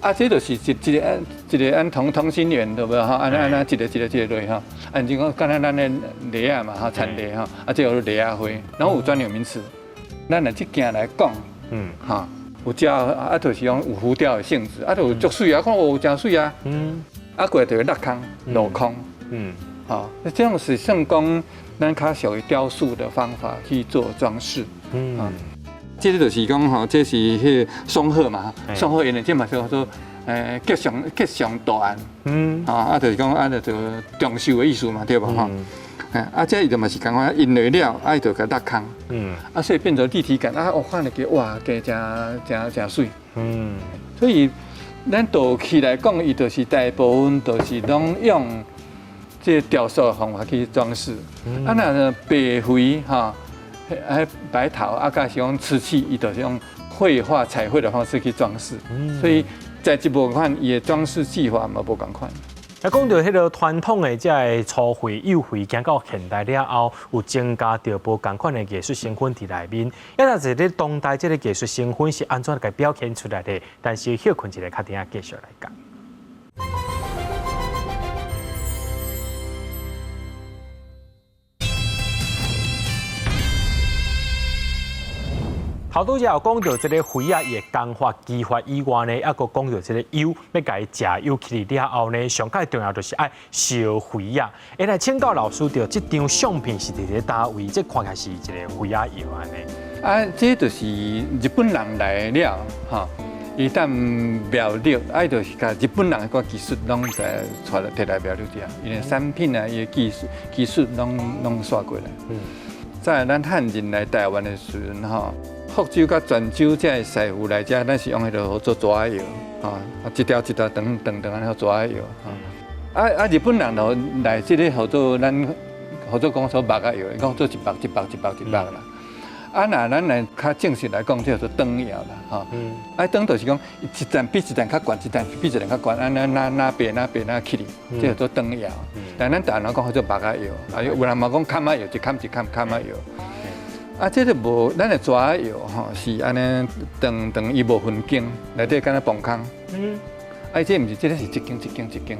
啊，這就是一一个一个按同同心圓對無吼？按呢按呢一個一個一個落吼，啊，毋是講敢若咱的梨仔嘛吼，田梨吼，啊，這叫做梨仔花，攏有專有名詞。咱若這件來講，哈，有遮啊，就是講有浮雕的性質，啊，就有足媠啊，看哦，誠媠啊，啊，過來就是落空鏤空，吼，這種是算講咱較屬於雕塑的方法去做裝飾，這個就是講吼，這是彼个松鶴嘛，松鶴因為這嘛叫做吉祥吉祥圖案，啊，就是講啊，就長壽的意思嘛，對無吼？啊，這伊就嘛是仝款印落了，啊，伊就共落空，啊，所以變做立體感，啊，我看著去哇，加誠誠誠媠，所以咱陶器來講，伊就是大部分都是攏用這雕塑的方法去裝飾，啊，若白灰吼。彼白陶啊，佮是用瓷器，伊就是用繪畫彩繪的方式去裝飾，所以在這無仝款，伊的裝飾技法嘛無仝款。啊，講著彼个傳統的這个粗繪、幼繪，行到現代了後，有增加著無仝款的藝術成分佇內面。啊，若是咧當代這个藝術成分是按怎共表現出來的？但是歇睏一下，較等下繼續來講。頭拄才有講著這个花仔伊的工法技法以外呢，猶閣講著這个釉，欲共伊食釉起來了後呢，上蓋重要就是愛燒花仔。欸，來請教老師，著這張相片是佇咧佗位？這看起來是一個花仔窯按呢。啊，這就是日本人來了，吼，伊踮苗栗，啊，伊就是共日本人的寡技術攏來帶來提來苗栗遮，伊的產品啊，伊的技術技術攏攏帶過來。在咱漢人來台灣的時陣，吼。福州佮泉州這个師傅來遮，咱是用彼个號做撮仔窯，吼，一條一條長長長按呢撮仔窯，吼。啊啊，日本人就來這个號做咱號做講說目仔窯，伊講做一目一目一目一目啦。啊，若咱來較正式來講，這叫做轉窯啦，吼。啊，轉就是講一層比一層較懸，一層比一層較懸，按呢哪哪爬哪爬哪起去，這叫做轉窯。但咱台灣人講號做目仔窯，啊，有人嘛講崁仔窯，一崁一崁崁仔窯。啊，這個無，咱的撮仔窯吼是按呢長長，伊無分間，內底敢若磅空。啊，這毋是，這个是一間一間一間。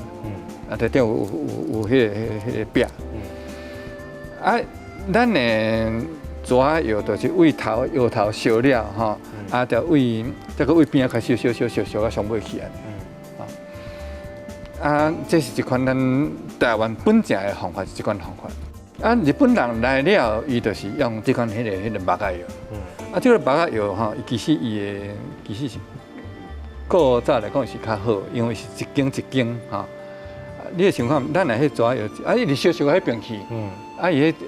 啊，內底有有有有彼个彼个彼个壁。啊，咱的撮仔窯就是對頭窯頭燒了吼，啊，就對這个對邊仔開始燒燒燒燒到上尾去按呢。啊，這是一款咱台灣本正的方法，是這款方法。啊，日本人來了，伊就是用這款彼个彼个目仔窯。啊，這個目仔窯吼，伊其實伊的其實是古早來講是較好，因為是一間一間吼，你會想看，咱若彼逝藥，啊，一直燒燒彼邊去，啊，伊彼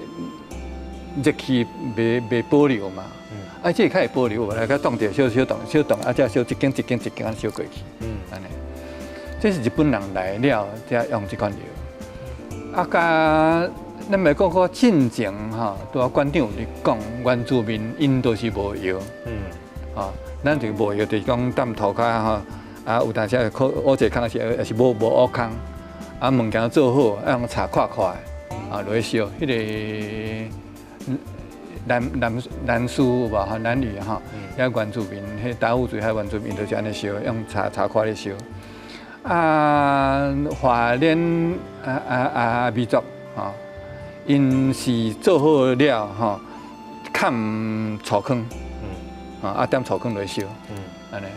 熱氣袂保留嘛，啊，這個較會保留，來較凍著小小凍小凍，啊，才燒一間一間一間按燒過去，按呢。這是日本人來了才用這款藥。啊，佮咱咪講講進前吼，拄仔館長有咧講，原住民𪜶都是無藥，吼，咱就無藥，就是講踮塗跤吼，啊，有當時會靠烏濟空時，也是無無烏空，啊，物件做好，啊，用柴塊塊，啊，落去燒，彼個蘭蘭嶼有無吼？蘭嶼吼，遐原住民，彼達悟族遐原住民就是按呢燒，用柴柴塊咧燒。啊，華聯啊啊啊民族吼，𪜶是做好了吼，崁粗糠，啊點粗糠來燒，按呢，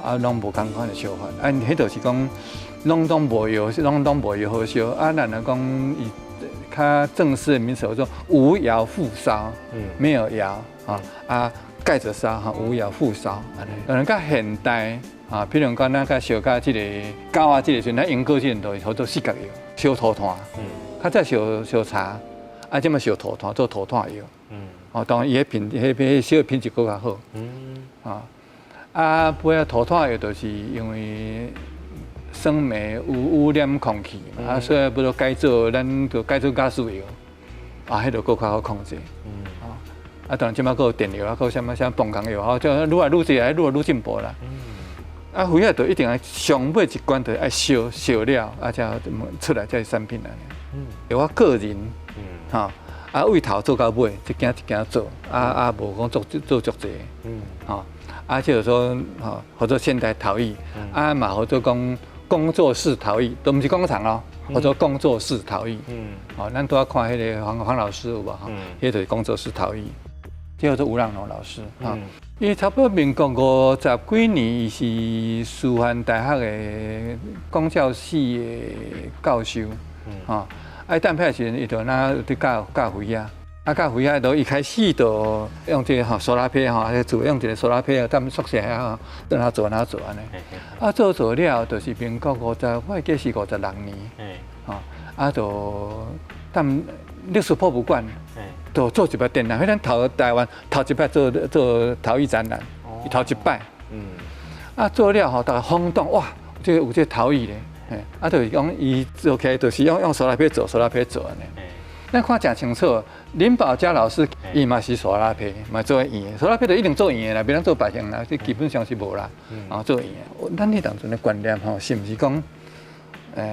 啊攏無仝款的燒法，啊，彼就是講，攏總無藥，攏總無藥好燒，啊，咱若講伊較正式的名詞叫做無窯覆燒，沒有窯啊，啊蓋著燒哈，無窯覆燒，按呢，可能較現代。啊，比如講，咱較燒較這個狗仔這個時陣，咱英國這陣就叫做四角窯，燒塗炭。較早燒燒柴，啊，這馬燒塗炭做塗炭窯。哦，當然伊彼品，彼彼燒的品質閣較好。啊，啊，尾仔塗炭窯就是因為霜霾有污染空氣，啊，所以欲著改做咱就改做瓦斯窯，啊，彼就閣較好控制。啊，啊，當然這馬閣有電窯啊，閣有啥物啥泵工窯，吼，這愈來愈濟，愈來愈進步啦。啊，灰仔就一定愛上尾一關，就愛燒燒了，啊，才出來才是產品按呢。我個人，吼，啊，為頭做到尾，一件一件做，啊啊，無講做做足濟，吼，啊，就是說，吼，號做現代陶藝，啊，嘛號做講工作室陶藝，都毋是工廠咯，號做工作室陶藝。吼，咱拄仔看彼個黃黃老師有無？吼，彼就是工作室陶藝，這叫做吳朗農老師，吼。伊差不多民國五十幾年，伊是師範大學的廣教系的教授，吼。啊，踮彼時陣，伊就若佇教教灰仔，啊教灰仔，就一開始就用這個吼蘇拉坯吼，做用一個蘇拉坯啊，踮宿舍遐吼，等下做按怎做按呢。啊，做做了，就是民國五十，我會記是56年，吼，啊，就踮歷史博物館。就做一擺展覽，彼咱頭台灣頭一擺做做陶藝展覽，伊頭一擺，啊做了吼，逐家轟動，哇，這個有這個陶藝咧，啊就是講伊做起來就是用用蘇拉坯做，蘇拉坯做按呢。咱看誠清楚，林寶嘉老師伊嘛是蘇拉坯，嘛做圓的，蘇拉坯就一定做圓的啦，袂當做白形啦，這基本上是無啦，啊做圓的。咱彼當陣的觀念吼，是毋是講？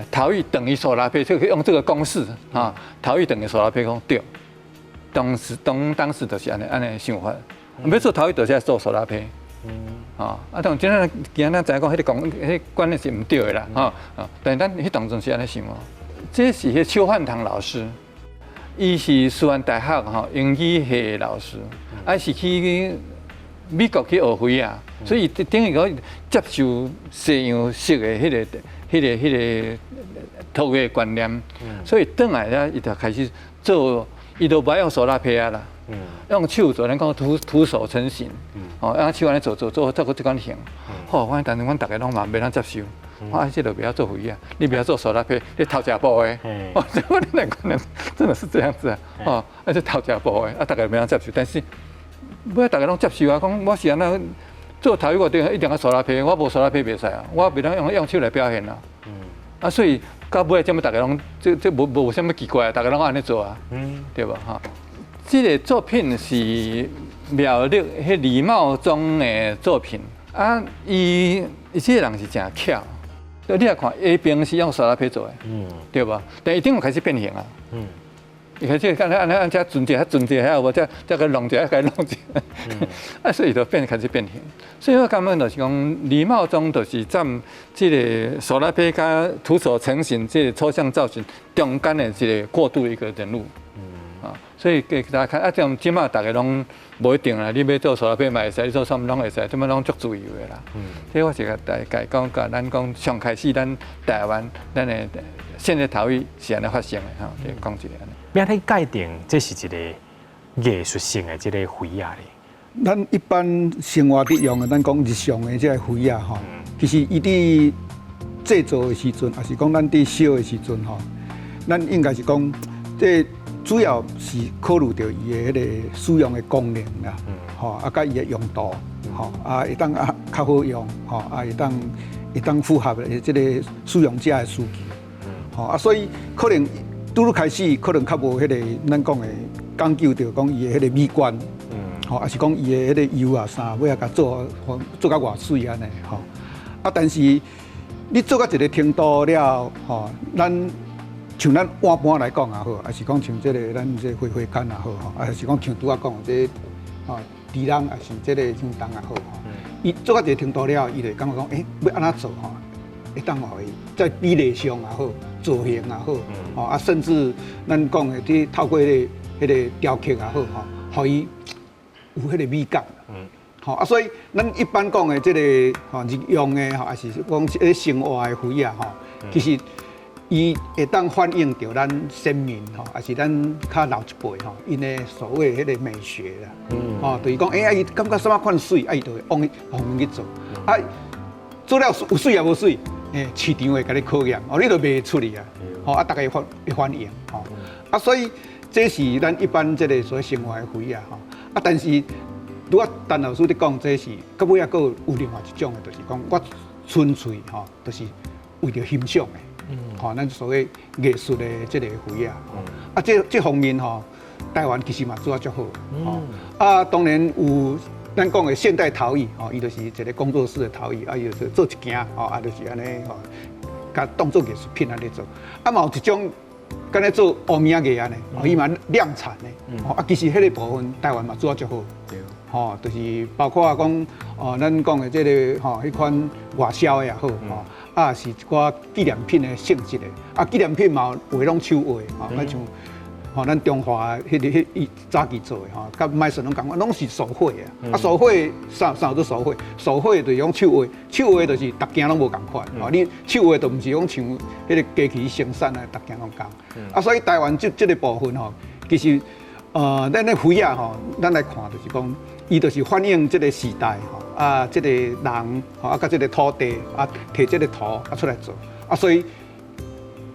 陶藝等於蘇拉坯，就可以用這個公式啊，陶藝等於蘇拉坯，講對。當時當當時就是按呢按呢想法，欲做陶藝就是愛做蘇拉坯，啊，啊，當今仔今仔知影講彼個講彼個觀念是毋對的啦，吼，啊，但是咱彼當陣是按呢想哦。這是彼邱漢堂老師，伊是師範大學吼英語系的老師，啊是去美國去學灰仔，所以等於講接受西洋式的彼個、彼個、彼個陶藝觀念，所以轉來了，伊就開始做。伊都無愛用蘇拉坯仔啦，用手做，咱講徒徒手成型，哦，用手按呢做做做做個這款形。好，我當陣阮逐家攏嘛袂當接受，我啊這就袂曉做灰仔，你袂曉做蘇拉坯，你偷食步的。哦，我恁來觀念真的是這樣子啊，哦，啊這偷食步的，啊逐家袂當接受，但是欲逐家攏接受啊，講我是按怎做陶藝，我一定愛蘇拉坯，我無蘇拉坯袂使啊，我袂當用用手來表現啊。啊，所以到尾這麼逐家攏，這這無無啥物奇怪，逐家攏按呢做啊，對無哈？這個作品是苗栗彼李茂忠的作品啊，伊伊這個人是誠巧，你來看下邊是用蘇拉坯做的，對無？但伊頂有開始變形啊。伊開始按呢按呢按遮陣者，遐陣者遐有無？遮遮共弄者，共弄者，啊，所以就變開始變形。所以我感覺就是講，李茂忠就是佔這個蘇拉坯佮徒手成型這個抽象造型中間的一個過渡一個人物。啊，所以給大家看啊，這樣這馬逐家攏無一定啦。你欲做蘇拉坯嘛會使，你做啥物攏會使，這馬攏足自由的啦。這我是共大家講，共咱講上開始咱台灣咱的現代陶藝是按呢發生的吼，就講一下按呢。欲按怎界定這是一個藝術性的這個灰仔咧？咱一般生活佇用的，咱講日常的這個灰仔吼，其實伊佇製造的時陣，抑是講咱佇燒的時陣吼，咱應該是講，這主要是考慮著伊的彼个使用的功能啦，吼，啊，佮伊的用途，吼，啊，會當啊較好用，吼，啊，會當符合的這個使用者的需求，吼，啊，所以可能拄拄開始可能較無彼个咱講的講究著講伊的彼個美觀，吼，抑是講伊的彼個釉啊啥，欲共做做甲偌媠按呢，吼，啊，但是你做到一個程度了，吼，咱像咱碗盤來講也好，抑是講像這个咱這花花缶也好，吼，抑是講像拄仔講的這吼豬籠，抑是這個香筒也好，吼，伊做到一个程度了，伊就會感覺講，欸，欲按怎做吼，會當予伊在比例上也好，造型也好，吼啊，甚至咱講的這透過彼个雕刻也好，吼，予伊有彼个美感。吼啊，所以咱一般講的這个吼日用的吼，抑是講這个生活的園仔吼，其實伊會當反映著咱先民吼，抑是咱較老一輩吼，𪜶的所謂彼个美學啦。吼，就是講，欸，啊，伊感覺啥物款媠，啊，伊就會往彼方面去做。啊，做了有媠抑無媠，欸，市場會共你考驗，哦，你就賣出去啊。吼，啊，逐家會反應，吼。啊，所以這是咱一般這个所謂生活的園仔吼。啊，但是拄仔陳老師咧講，這是閣尾仔閣有另外一種的，就是講我純粹吼，就是為著欣賞的。吼，咱所謂藝術的這個園仔，啊，這方面吼，台灣其實嘛做得足好。吼，啊，當然有咱講的現代陶藝，吼，伊就是一个工作室的陶藝，啊，伊就是做一件，吼，啊，就是按呢，吼，共當做藝術品按呢做。啊，嘛有一種，敢若做烏物仔藝按呢，伊嘛量產的，吼，啊，其實彼个部分台灣嘛做得足好。吼，就是包括講，哦，咱講的這个吼，彼款外銷的也好，吼，啊，是一寡紀念品的性質的，啊，紀念品嘛有的攏手畫，吼，啊像，吼，咱中華彼个彼伊早期做的吼，佮麥算攏仝款，攏是手繪的，啊，手繪啥啥叫手繪？手繪就是講手畫，手畫就是逐件攏無仝款，吼，你手畫就毋是講像彼个機器生產的，逐件攏仝。啊，所以台灣這个部分吼，其實，咱的園仔吼，咱來看就是講，伊就是反映這个時代吼，啊，這个人吼，啊，佮這个土地啊，提這个土啊出來做，啊，所以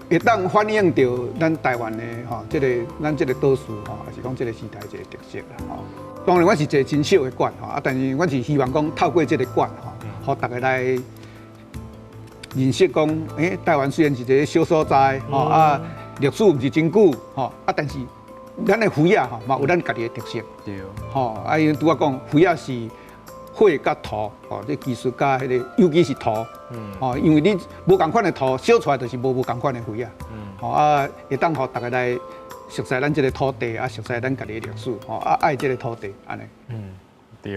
會當反映著咱台灣的吼，這个咱這个島嶼吼，抑是講這个時代一个特色啦吼。當然，阮是一个真小的館吼，啊，但是阮是希望講透過這个館吼，予逐家來認識講，欸，台灣雖然是一个小所在吼，啊，歷史毋是真久吼，啊，但是咱的園仔吼，嘛有咱家己的特色。吼，啊，因拄仔講，園仔是火佮土，吼，這技術佮彼个，尤其是土。吼，因為你無仝款的土燒出來，就是無仝款的園仔。吼，啊，會當予逐家來熟悉咱這个土地，啊，熟悉咱家己的歷史，吼，啊，愛這个土地，按呢。對，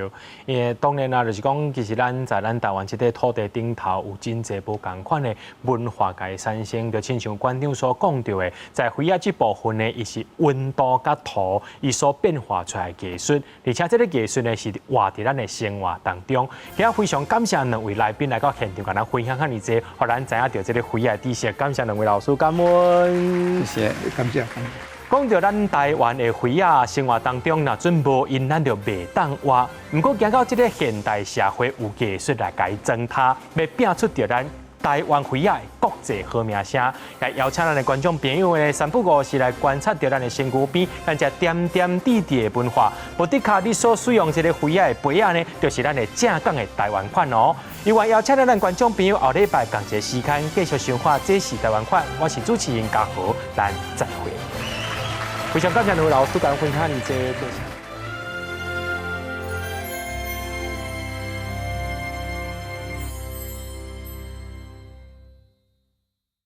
因為當然啦，就是講，其實咱在咱台灣這塊土地頂頭有真濟無仝款的文化共產生，就親像館長所講著的，在園仔這部分呢，伊是溫度佮土，伊所變化出來的藝術，而且這个藝術呢是活佇咱的生活當中。今日非常感謝兩位來賓來到現場，共咱分享遐爾濟，予咱知影著這个園仔的知識。感謝兩位老師，感恩。謝謝，感謝。講著咱台灣的園仔生活當中，若準無𪜶，咱就袂當活。毋過行到這个現代社會，有技術來共伊裝他，欲拼出著咱台灣園仔的國際好名聲。來邀請咱的觀眾朋友呢，三不五時來觀察著咱的身軀邊，咱這點點滴滴的文化。無的確，你所使用這个園仔的杯仔呢，就是咱的正港的台灣款哦。另外邀請咱觀眾朋友後禮拜仝一个時間繼續收看《這是台灣款》，我是主持人嘉豪，咱再會。非常感謝兩位老師共咱分享這個。